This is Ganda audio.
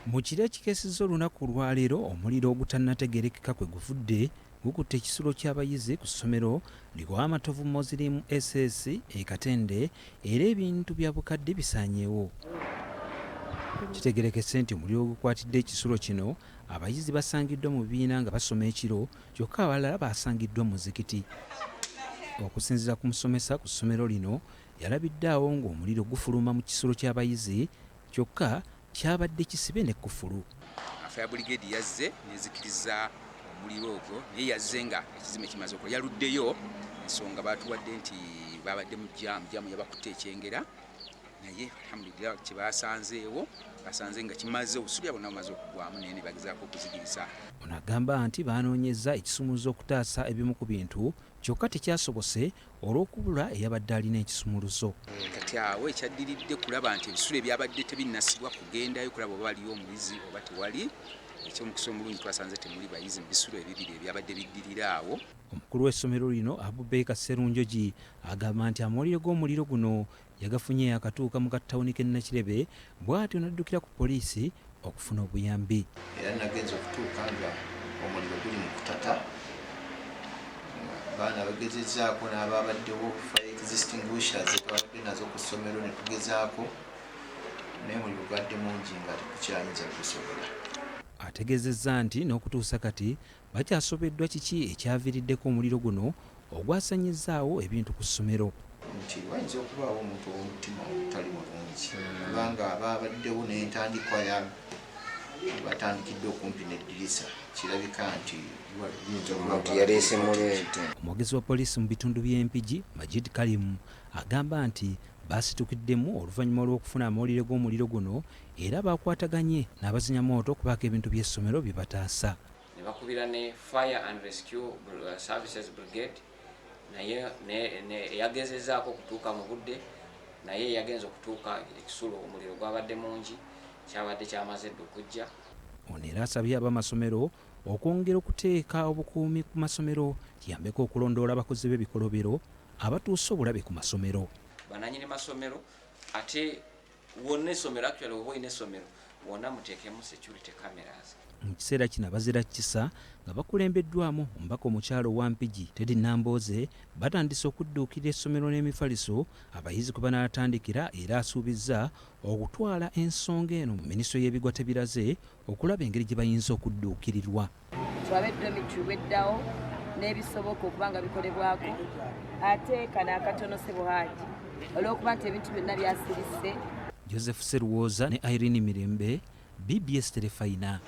Mu kiro ekikeesezza olunaku olwaleero, omuliro ogutannategeerekeka kwe guvudde gukutte ekisulo ky'abayizi ku ssomero li Matovu Muslim SS e Katende, era ebintu bya bukadde bisaanyeewo. Kitegeerekese nti omuliro ogukwatidde ekisulo kino, abayizi basangiddwa mu bibiina nga basoma ekiro, kyokka abalala basangiddwa mu muzikiti. Okusinziira ku musomesa ku ssomero lino, yalabidde awo ng'omuliro gufuluma mu kisulo ky'abayizi, kyokka kyabadde kisibe n'ekkufulu. Fire brigade yazze nezikiriza omuliro ogwo, naye yazze nga ekizimbe kimaze okukola. Yaluddeyo, ensonga batuwadde nti babadde mu jam, jam yabakutte ekyengera, naye alhamdulillah kyebasanzeewo basanze nga kimaze, obusulya bwonna bumaze okugwamu, naye ne bagezaako okuzikiriza. Ono agamba nti banoonyezza ekisumuluzo okutaasa ebimu ku bintu, kyokka tekyasobose olw'okubula eyabadde alina ekisumuluzo. Kati awo ekyaddiridde kulaba nti ebisulo ebyabadde tebinnasibwa, kugendayo kulaba oba waliyo omuyizi oba tewali. Ekyomukisa omulungi, twasanze temuli bayizi mu bisulo ebibiri ebyabadde biddirira awo. Omukulu w'essomero lino, Abubaker Serunjogi, agamba nti amawulire g'omuliro guno yagafunye yakatuuka mu katawuni k'e Nakirebe, bw'atyo n'addukira ku poliisi okufuna obuyambi. Era nagenza okutuuka nga omuliro guli mu kutata. Baana bagezezzaako n'ababaddewo, fire extinguishers twabadde nazo ku ssomero ne tugezaako, naye omuliro gwadde mungi nga tekukyayinza kusobola. Ategeezezza nti n'okutuusa kati bakyasobeddwa kiki ekyaviiriddeko omuliro guno ogwasanyizzaawo ebintu ku ssomero. Nti wayinza okubaawo omuntu ow'omutima ogutali mulungi, kubanga ababaddewo n'entandikwa ya batandikidde okumpi n'eddirisa, kirabika nti biyinza okuba Omuntu yaleese muleete. Omwogezi wa poliisi mu bitundu by'Empigi, Majid Kalimu, agamba nti baasitukiddemu oluvannyuma lw'okufuna amawulire g'omuliro guno, era bakwataganye n'abazinyamooto okubaako ebintu by'essomero bye bataasa. Ne bakubira ne Fire and Rescue Services Brigade, naye yagezezaako okutuuka mu budde, naye yagenza okutuuka ekisulo omuliro gwabadde mungi, kyabadde kyamaze dda okujja. Ono era asabye abamasomero okwongera okuteeka obukuumi ku masomero, kiyambeko okulondoola abakozi b'ebikolobero abatuusa obulabe ku masomero. Bananyini masomero, ate wonna essomero, actually oba olina essomero wonna, muteekemu security cameras. Mu kiseera kino, abazira kisa nga bakulembeddwamu omubaka omukyalo owa Mpigi, Teddy Nambooze, batandise okudduukirira essomero n'emifaliso abayizi kwe banaatandikira, era asuubizza okutwala ensonga eno mu minisitule y'ebigwa tebiraze okulaba engeri gye bayinza okudduukirirwa. Tulabe dormitory bweddawo n'ebisoboka okuba nga bikolebwako, ate kano akatono, sebo Haji, olw'okuba nti ebintu byonna byasirise. Joseph Seruwooza ne Irene Mirembe, BBS Terefayina.